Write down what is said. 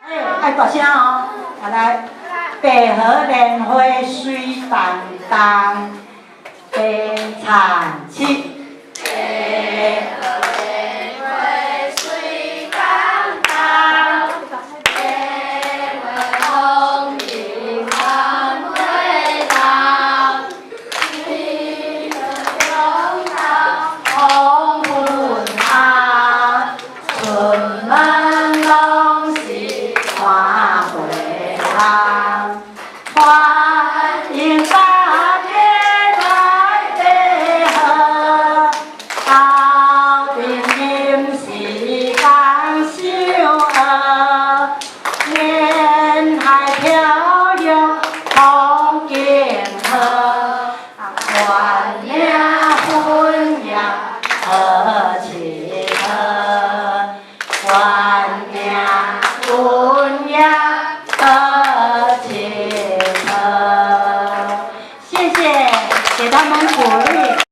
愛大聲哦！啊來，白河蓮花水當當，白田七。白河蓮花水當當，白花風景萬花人，水中頭黃昏下，出門攏是看花人，歡迎大家來白河，鬥陣飲時間相學，沿海飄揚風景好，原領分業好契合，原領分業好契合。謝謝，給他們鼓勵。